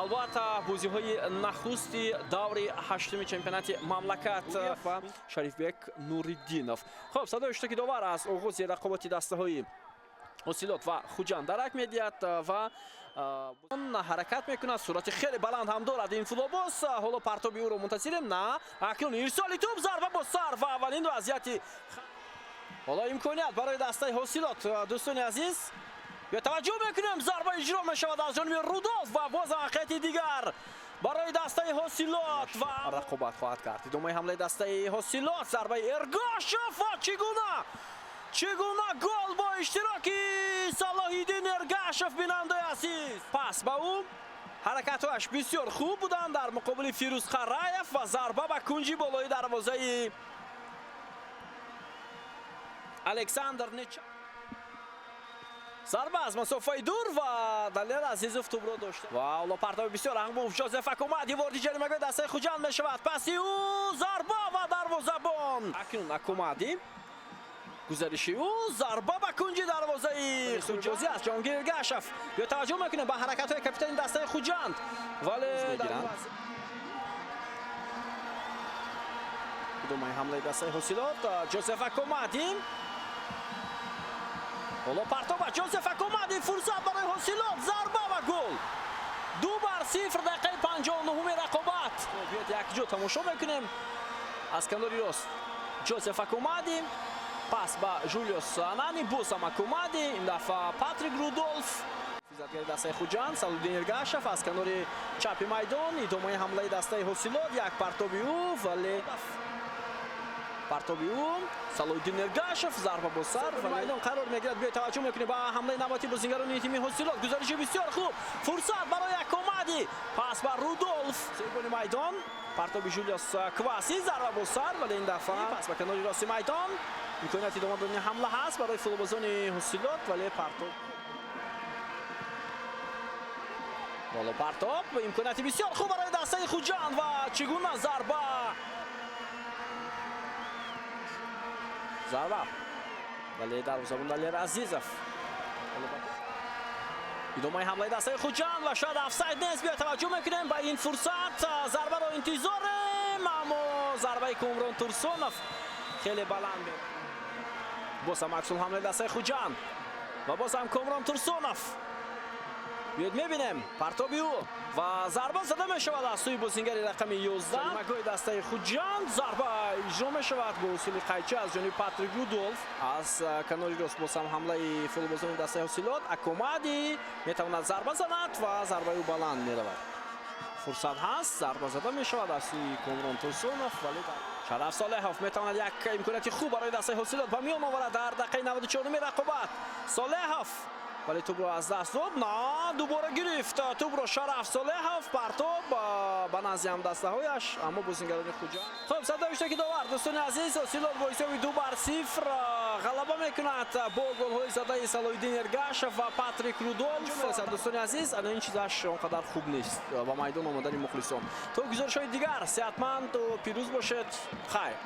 Албатта, бозиҳои нахусти даври ҳаштуми чемпионати мамлакат ва Шарифбек Нуриддинов. Хуб, садои иштироки довар аз оғози рақобати дастаҳои Ҳосилот ва Хуҷанд дарак медиҳад ва ҳаракат мекунад. Суръати хеле баланд ҳам дорад ин футболбоз. Ҳоло партоби ӯро мунтазирем. На, акнун ирсоли тӯб, зарба бо сар ва аввалин вазъияти. Ҳоло имконият барои дастаи Ҳосилот, дӯстони азиз. Ё таваҷҷӯҳ мекунем, зарба иҷро мешавад аз ҷониби Рудолф ва боз мавқеияти дигар барои дастаи Ҳосилот ва рақобат хоҳад кард. Идомаи ҳамлаи дастаи Ҳосилот, зарбаи Эргашев ва чӣ гуна гол бо иштироки Салоҳиддин Эргашев, бинандаи азиз! Пас ба ӯ, ҳаракатҳояш бисёр хуб буданд дар муқобили Фирӯз Қараев ва зарба ба кунҷи болои дарвозаи Александр Неча. Зарба аз масофаи дур ва Далер Азизов тӯбро дошта ва ҳоло партоби бисёр ҳангом Жозеф Акомади ворди ҷаримагоҳи дастаи Хуҷанд мешавад. Паси ӯ, зарба ва дарвозабон. Акнун Акомади, гузариши ӯ, зарба ба кунҷи дарвозаи Хуҷозӣ аст Ҷонгир Эргашев. Ё таваҷҷӯҳ мекунем ба ҳаракатҳои капитани дастаи Хуҷанд, вале идомаи ҳамлаи дастаи Ҳосилот, Ҷозеф Акомади. Ҳоло партоба Ҷозеф Акомади, фурсат барои Ҳосилот, зарба ва гол! 2-0, дақиқаи 59-уми рақобат. Биёед, якҷо тамошо мекунем. Аз канори рост Ҷозеф Акомади, пас ба Жулиус Анани, боз ҳам Акомади, ин дафъа Патрик Рудолф. Физатгари дастаи Хуҷанд Салуддин Эргашев аз канори чапи майдон. Идомаи ҳамлаи дастаи Ҳосилот, як партоби ӯ, вале партоби ӯ, Салоҳиддин Эргашев, зарба бо сар ва майдон қарор мегирад. Биёед, таваҷҷӯҳ мекунем ба ҳамлаи навбатии бозингарони тими Ҳосилот. Гузариши бисёр хуб, фурсат барои Акомади, пас ба Рудолф, сегони майдон, партоби Жулиус Кваси, зарба бо сар, вале ин дафъа пас ба канори рости майдон. Имконияти идома додани ҳамла ҳаст барои футболбозони Ҳосилот, вале партоб боло, партоб, имконияти бисёр хуб барои дастаи Хуҷанд ва чӣ гуна зарба! Зарба, вале дарвозабон Далер Азизов. Идомаи ҳамлаи дастаи Хуҷанд ва шояд офсайд нест. Биё, таваҷҷӯҳ мекунем ба ин фурсат, зарбаро интизорем, аммо зарбаи Комрон Турсонов хеле баланд. Боз ҳам аксулҳамлаи дастаи Хуҷанд ва боз ҳам Комрон Турсонов. Биёед, мебинем партоби ӯ ва зарба зада мешавад аз сӯи бозингари рақами 11 магои дастаи Хуҷанд. Зарба иҷро мешавад бо усули қайча аз ҷониби Патрик Рудолф. Аз канори рост боз ҳам ҳамлаи футболбозони дастаи Ҳосилот. Акомади метавонад зарба занад ва зарбаи ӯ баланд меравад. Фурсат ҳаст, зарба зада мешавад аз сӯи Комрон Турсонов, вале Шараф Солеҳов метавонад як имконияти хуб барои дастаи Ҳосилот ба миён оварад дар дақиқаи 94-уми рақобат. Солеҳов, вале тӯбро аз даст дод. На, дубора гирифт тӯбро Шараф Солеҳов, партоб ба назди ҳамдастаҳояш, аммо бозингарони Хуҷанд. Хуб, садои иштироки довар, дӯстони азиз, Ҳосилот бо ҳисоби 2-0 ғалаба мекунад бо голҳои задаи Салоҳиддин Эргашев ва Патрик Рудолф. Дӯстони азиз, ана ин чизаш он қадар хуб нест, ба майдон омадани мухлисон. То гузоришҳои дигар сеҳатманду пирӯз бошед, хайр.